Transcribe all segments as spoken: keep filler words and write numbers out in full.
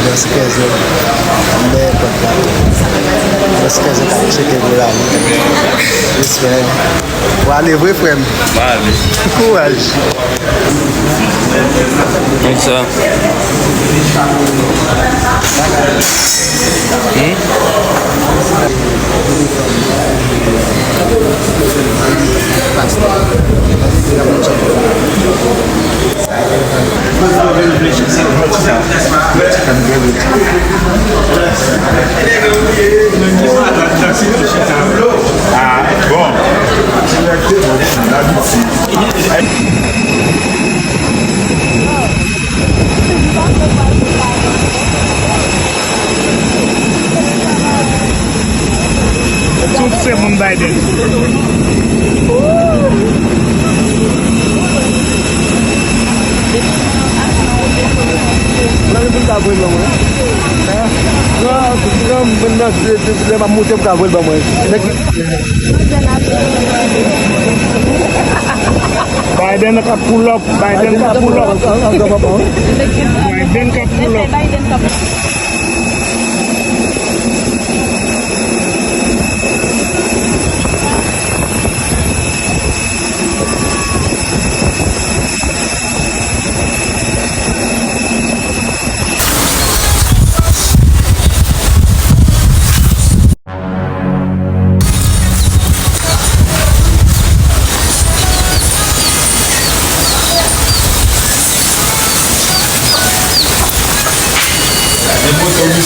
Dans kèzè, lè pòt la. Dans kèzè k ap tcheke pou l ale. Respè. W ale vre, frè m. M ale. Kouraj. Konsa. Hmm? Ah, bon. Tout se moun Biden. Nan li pou l ka voye l ban mwen. Nan, nan, nan, lè m ap monte pou ka voye l ban mwen. Nèg Biden k ap pull up, Biden k ap pull up. Biden k ap pull up.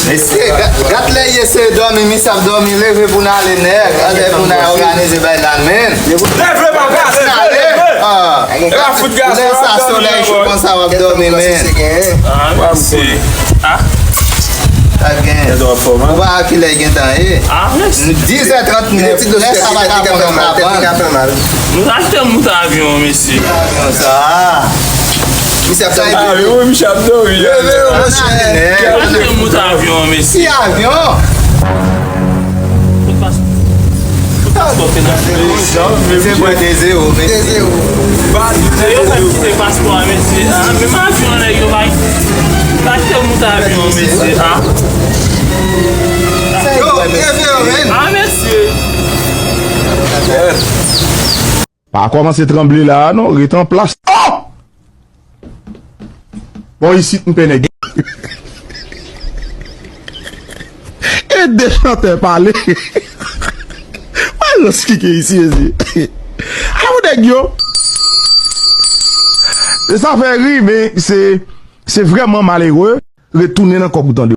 Mesye, ga-, gad lè ye se dòmi, misye ap dòmi, leve pou n ale nèg, gad lè pou n al òganize bay la, men. Leve, pa kase, leve. Ah. Lè sa solèy cho konsa w ap dòmi, men. Ah, mesye. Ah. Sa gen. Ou pa wè kilè gentan ye. Ah, mesye. Dizè trannèf, lè sa pa ka pran nan kabann. Nou achte mout avyon, mesye. Avyon sa. Misye ap sa. Ah, wi, misye ap dòmi. Leve, monchè. Nou achte mout avyon, mesye. Ki avyon? Se bwè de zewo, mesye. Yo fè m kite paspò a, mesye. Ah, menm avyon, nèg yo pa, pa kite mout avyon, mesye. Ah. Yo, leve yo, men. Ah, mesye. Pa kòmanse tranble la a non, ret an plas. Oh! Bon, isit m pè nèg. E de chantè pale. Wè rans ki gen isi, mesye. Alò nèg yo. Sa fè ri, men se, se vrèman malere. Retounen nan kòk ou tande.